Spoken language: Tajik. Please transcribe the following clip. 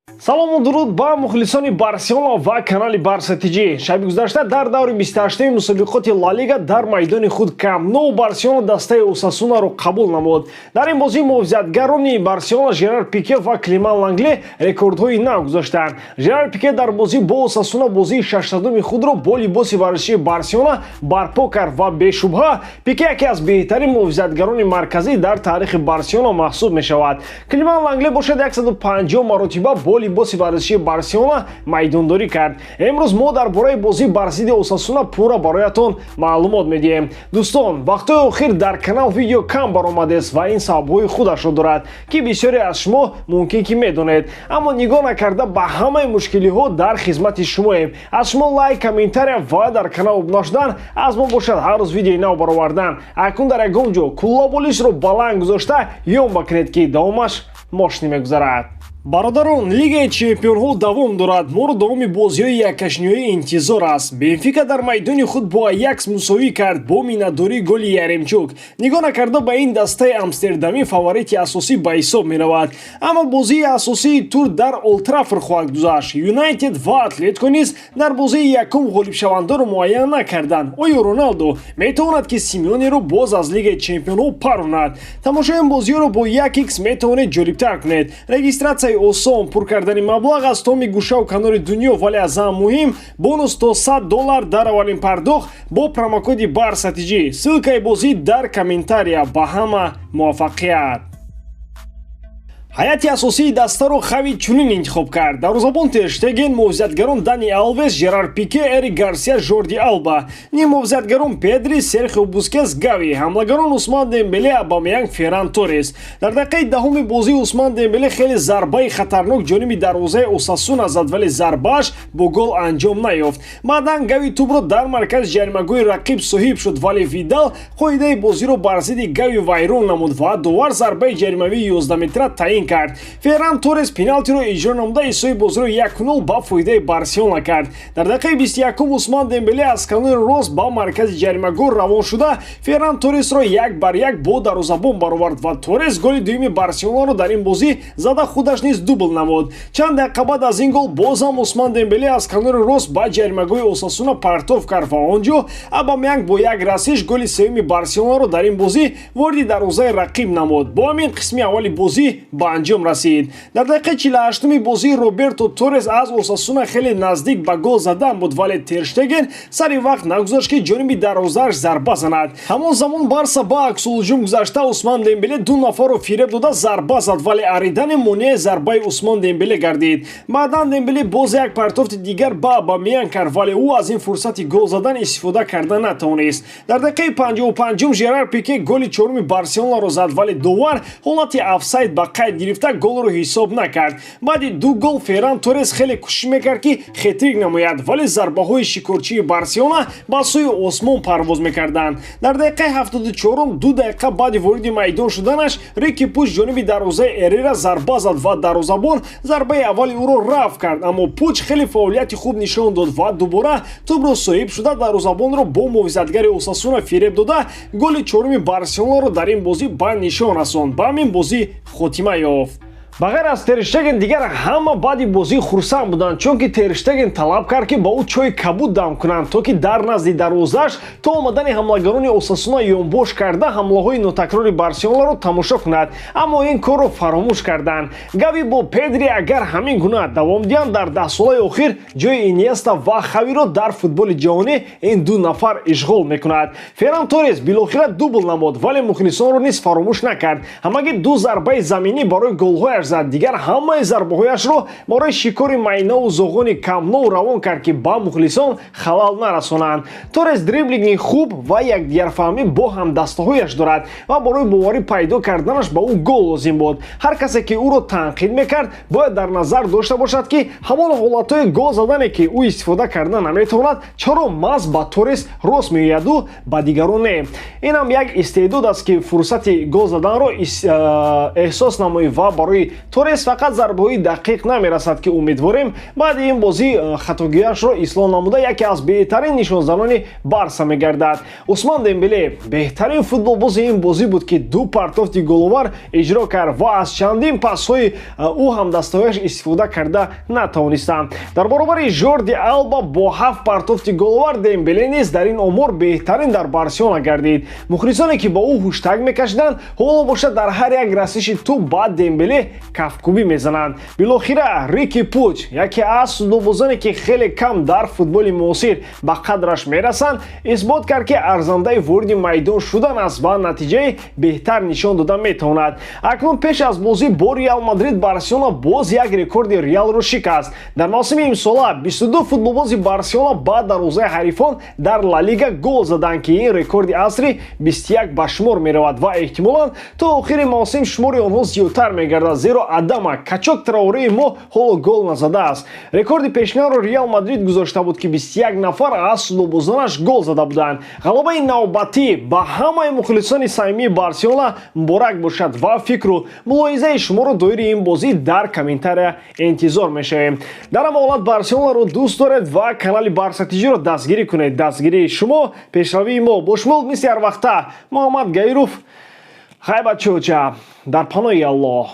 Салому дуруд ба мухлисони Барселона ва канали Барса ТЖ. Шаби гузашта дар даври 28 мусобиқоти Ла Лига дар майдони худ Камп Ноу Барселона дастаи Осасунаро қабул намуд. Дар ин бозӣ муҳофизатгарони Барселона Жерар Пике ва Клеман Лангле рекордҳои нав гузоштанд. Жерар Пике дар бозӣ бо Осасуна бозии 600-уми худро бо либоси варзишии Барселона барпо кард ва бешубҳа Пике яке аз беҳтарин муҳофизатгарони марказӣ дар таърихи Барселона маҳсуб мешавад. Клеман Лангле бошад, 150 маротиба бо либоси варзишии Барселона майдондорӣ кард. Имрӯз мо дар бораи бозӣ бар зидди Осасуна пурра бароятон маълумот медиҳем. Дӯстон, вақтҳои охир дар канал видео кам баромадест ва ин сабабҳои худашро дорад, ки бисёре аз шумо мумкин ки медонед, аммо нигоҳ накарда ба ҳамаи мушкилиҳо дар хизмати шумоем. Аз шумо лайк, комментария ва дар канал обуна шудан, аз мо бошад ҳар рӯз видеои нав баровардан. Акнун дар ягон ҷо куллоболишро баланд гузошта ём бакунед, ки давомаш мошинӣ мегузарад. Бародарон, Лигаи чемпионҳо давом дорад. Моро давоми бозиҳои яккашниҳоӣ интизор аст. Бенфика дар майдони худ бо Аякс мусовӣ кард бо миннатдории голи Яремчук. Нигоҳ накарда ба ин, дастаи амстердамӣ фаворити асосӣ ба ҳисоб меравад, аммо бозии асосии тур дар Олд Траффорд хоҳад гузашт. Юнайтед ва Атлетико низ дар бозии якум ғолибшавандаро муайян накарданд. Оё Роналдо метавонад, ки Симеонеро боз аз Лигаи чемпионҳо паронад? Тамошои ин бозиҳоро бо 1x метавонед ҷолибтар кунед. Регистратсияи осон, пур кардани маблағ аз томи гӯшаву канори дунё, вале аз ҳама муҳим бонус то 100 доллар дар аввалин пардохт бо промокоди Барса ТЖ. Ссылкаи бозӣ дар комментария. Ба ҳама муваффақият! Ҳайати асосии дастаро Хави чунин интихоб кард: дарвозабон Тер Штеген, муҳофизатгарон Дани Алвес, Жерар Пике, Эрик Гарсия, Жорди Алба, ниммуҳофизатгарон Педри, Серхио Бускес, Гави, ҳамлагарон Усман Дембеле, Абамеянг, Ферран Торрес. Дар дақиқаи 10-уми бозӣ Усман Дембеле хеле зарбаи хатарнок ҷониби дарвозаи Осасуна зад, вале зарбааш бо гол анҷом наёфт. Баъдан Гави тӯбро дар маркази ҷаримагоҳи рақиб соҳиб шуд, вале Видал қоидаи бозиро бар зидди Гави вайрон намуд ва довар зарбаи ҷаримавии 11 метра таъин кард. Ферран Торрес пеналтиро иҷро намуда, ҳисоби бозиро 1-0 ба фоидаи Барселона кард. Дар дақиқаи 21-ум Усман Дембеле аз канори рост ба маркази ҷаримагоҳ равон шуда, Ферран Торресро як бар як бо дарвозабон баровард ва Торрес голи дуюми Барселонаро дар ин бозӣ зада, худаш низ дубл намуд. Чанд дақиқа баъд аз ин гол боз ҳам Усман Дембеле аз канори рост ба ҷаримагоҳи Осасуна партов кард ва он ҷо Абамеянг бо як расиш голи сеюми Барселонаро дар ин бозӣ вориди дарвозаи рақиб намуд. Бо ҳамин қисми аввали бозӣ ба анҷом расид. Дар дақиқаи 48-уми бозӣ Роберто Торрес аз Осасуна хеле наздик ба гол задан буд, вале Тер Штеген сари вақт нагузошт, ки ҷониби дарвозааш зарба занад. Ҳамон замон Барса ба аксулҳуҷум гузашта, Усман Дембеле ду нафарро фиреб дода, зарба зад, вале Аридане монеаи зарбаи Усмон Дембеле гардид. Баъдан Дембеле боз як партофти дигар ба Абамеян кард, вале ӯ аз ин фурсати гол задан истифода карда натавонист. Дар дақиқаи 55-ум Жерар Пике голи чоруми Барселонаро зад, вале довар ҳолати офсайд ба қайд гирифта, голро ҳисоб накард. Баъди ду гол Ферран Торрес хеле кӯшиш мекард, ки хетрик намояд, вале зарбаҳои шикорчии Барселона ба сӯи осмон парвоз мекарданд. Дар дақиқаи 74-ум, 2 дақиқа баъди вориди майдон шуданаш, Рики Пуч ҷониби дарвозаи Эррера зарба зад ва дарвозабон зарбаи аввали ӯро рафъ кард, аммо Пуч хеле фаъолияти хуб нишон дод ва дубора тӯбро соҳиб шуда, дарвозабонро бо муҳофизатгари Осасуна фиреб дода, голи чоруми Барселонаро дар ин бозӣ ба нишон расонд. Ба ҳамин бозӣ хотима ёфт. Ба ғайр аз Тер Штеген дигар ҳама баъди бозӣ хурсанд буданд, чунки Тер Штеген талаб кард, ки ба ӯ чойи кабуд дам кунанд, то ки дар назди дарвозааш то омадани ҳамлагарони Осасуна ёнбош карда, ҳамлаҳои нотакрори Барселонаро тамошо кунад, аммо ин корро фаромӯш карданд. Гави бо Педри агар ҳамин гуна давом диҳанд, дар 10 солаи охир ҷои Иньеста ва Хавиро дар футболи ҷаҳонӣ ин ду нафар ишғол мекунад. Ферран Торрес билохира дубл намуд, вале мухлисонро низ фаромӯш накард. Ҳамагӣ ду зарбаи заминӣ барои голҳояш зад, дигар ҳамаи зарбаҳояшро барои шикори майнаву зоғони Камп Ноу равон кард, ки ба мухлисон халал нарасонанд. Торрес дриблинги хуб ва якдигарфаҳмӣ бо ҳамдастаҳояш дорад ва барои боварӣ пайдо карданаш ба ӯ гол лозим буд. Ҳар касе ки ӯро танқид мекард, бояд дар назар дошта бошад, ки ҳамон ҳолатҳои гол задане, ки ӯ истифода карда наметавонад, чаро маҳз ба Торрес рост меояду ба дигарон не? Инам як истеъдод аст, ки фурсати гол заданро эҳсос намоӣ ва барои Торрес фақат зарбаҳои дақиқ намерасад, ки умедворем, баъди ин бозӣ хатогиашро ислоҳ намуда, яке аз беҳтарин нишонзанони Барса мегардад. Усман Дембеле беҳтарин футболбози ин бозӣ буд, ки ду партофти головар иҷро кард ва аз чандин пасҳои ӯ ҳамдастояш истифода карда натавонистанд. Дар баробари Жорди Алба бо ҳафт партофти головар, Дембеле низ дар ин омор беҳтарин дар Барселона гардид. Мухлисоне, ки ба ӯ ҳуштак мекашиданд, ҳоло бошад, дар ҳар як расиши тӯб ба Дембеле кафкӯбӣ мезананд. Билохира, Рики Пуч, яке аз футболбозоне, ки хеле кам дар футболи муосир ба қадраш мерасанд, исбот кард, ки арзандаи вориди майдон шудан аст ва натиҷаи беҳтар нишон дода метавонад. Акнун пеш аз бозӣ бо Реал Мадрид Барселона боз як рекорди Реалро шикаст. Дар мавсими имсола 22 футболбози Барселона ба дарвозаи ҳарифон дар Ла Лига гол заданд, ки ин рекорди асри 21 ба шумор меравад ва эҳтимолан то охири мавсим шумори онҳо зиёдтар мегардад, зеро Адама Качок Траореи мо ҳоло гол назадааст. Рекорди пешинаро Реал Мадрид гузошта буд, ки 21 нафар аз футболбозонаш гол зада буданд. Ғалабаи навбатӣ ба ҳамаи мухлисони самимии Барселона муборак бошад ва фикру мулоҳизаи шуморо доири ин бозӣ дар комментария интизор мешавем. Дар ҳама ҳолат, Барселонаро дӯст доред ва канали Барса ТЖро дастгирӣ кунед. Дастгирии шумо — пешравии мо. Бо шумо, мисли ҳар вақта, Муҳаммад Гаиров. Хай, бачоча, дар паноҳи Аллоҳ.